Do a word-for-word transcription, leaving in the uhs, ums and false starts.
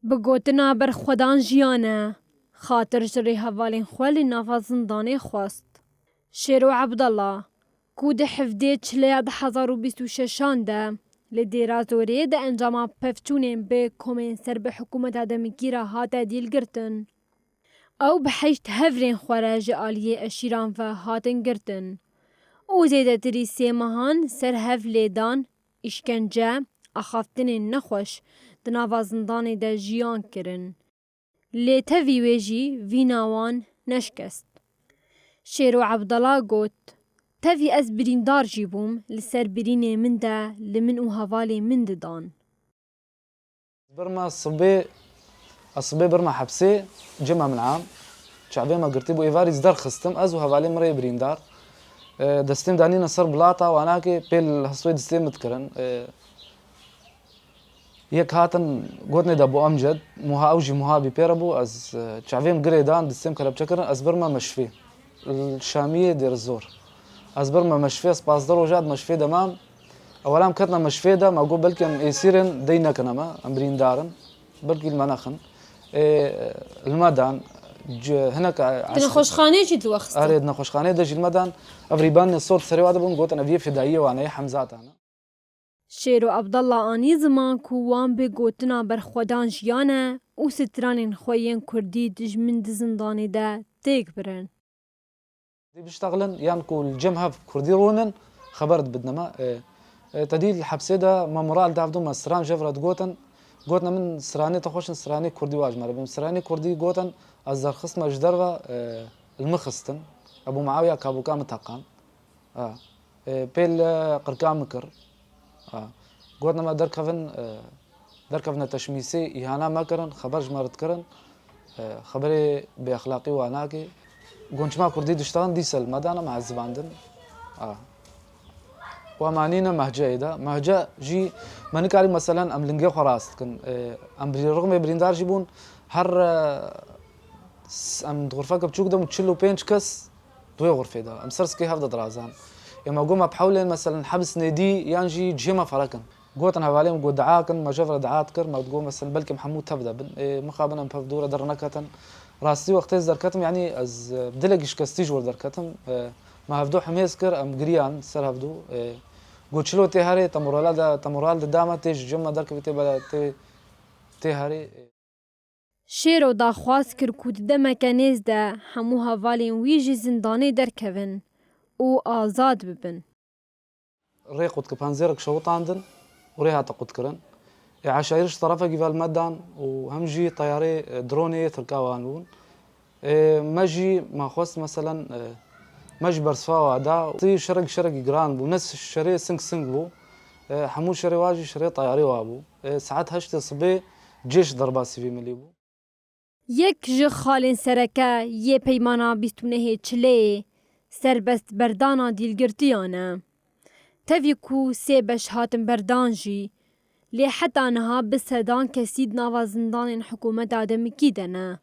Bi gotina berxwedan jiyan e, xatir ji rêhevalên xwe li nava zindanê xwest. Şêro Ebdala, ku di hevdê Çileya du hezar û bîst û şeşan de li Dêra Zorê di encama pevçûnên bi komên ser bi hikûmeta demikî re hate dîlgirtin. Ew bi heşt hevrên xwe re ji aliyê eşîran ve hatin girtin û zêdetirî sê mehan ser hev lêdan, îşkence, axaftinên nexweş di nava zindanê de jiyan kirin. Lê tevî wê jî vîna wan neşkest. Şêro Ebdala got, Tevî ez birîndar jî bûm, li ser birînê min de li min û hevalên min didan. Birma sibê, ez sibê birma hepsê, cema min am. Çavê me girtî bû, êvarî ez derxistim, ez û hevalê min rê birîndar. E, destê min danîne ser bilata, wanakê pê li hestwê destê min dikirin. E, yek hatin gotinê de bû Amced, muha ew jî muha bî pê re bû, ez, e, çavê min girê dan, destê min kelepçe kirin, ez birma meşvê. Li Şamiyê Dêr Zor. Ez birma meşvê, ez pazdeh roja di meşvê de mam. Ewela em ketine meşvê de, me got belkî em êsîr in, dey nekine me, em birîndar in. Belkî li me nexin. Ê, li me dan, c-, hinek a-, Di nexweşxaneyê jî di we xistin? Erê, di nexweşxaneyê de jî li me dan. Ev rîbanê sor di serê wa de bûn, gotin ev yê fidayiyê wan e, yê Hemzatan e. Şêro Abdallah anî ziman ku wan bi gotina berxwedan jiyan e û stranên xwe yên kurdî dijmin di zindanê de têk birin. Dê biştexilin yan ku li cem hev kurdî rûnin, xeber dibidine me. E, e, te dî li hepsê de me moral da, hevdû me stran jev re digotin. Gotine min stranê te xweş in, stranê kurdî wa ji me re bim. Stranê kurdî gotin, ez derxistime ji derve, e, li min xistin. Ebu Muawiya kaboka min teqan. Ha. E, pê li qirka min kir. Ha. Gotine me derkevin, e, derkevine teşmîsê, îhana me kirin, xeber ji me re dikirin. E, xeberê bêexlaqî wa nake. Gonçma kurdî diştan dîse li me dane, me ezibandin. Ha. Wa manîne mehceyê de. Mehce jî me nikarî meselen em lingê xwe rast dikin. E, em bi rixmê birîndar jî bûn. Her, e, s-, em di xurfeke biçûk de bûn, çil û pênc kes. Di wê xurfê de em ser sikê hev de dirazan. Ê me got me bi hewlên, meselen, hebs nêdî yan jî cihê me ferekin. Gotin hevalê min, got dua kin, me jev re dua dikir, me digot, meselen, belkî em hemû tev de bin. Ê, mixabin em bi hevdû re derneketin. Rastî wextê ez derketim, yanî ez, e, bi dilekî şikestî ji wir derketim. E, me hevdû himêz kir, em giriyan ser hevdû. E, got çilo tê herê, te moral de, te moral dida me, tê ji cem me derkevî, tê bela, tê, tê herê. Şêro daxwaz kir ku di demeke nêz de hemû hevalên wî ji zindanê derkevin û azad bibin. Rê qut kir, panzêrek şewitandin û rê hate qutkirin. Ê eşayîr ji terefekî ve li me dan û hem jî teyarê, e, dronê yê Tirka wan bûn. Ê me jî me xwest, meselen, e, me jî bersiva wa da. Tî şerek, şerekî giran bû. Ne şerê sing sing bû. E, hemû şerê wa jî şerê teyarê wa bû. E, saet heştê sibê cêş derbasî vî milî bû. Yek ji xalên sereke yê Peymana bîst û nehê Çileyê serbestberdana dîlgirtiyan e. Tevî ku sê beş hatin berdan jî, lê heta niha bi sedan kesî di nava zindanên hikûmeta demikî de ne.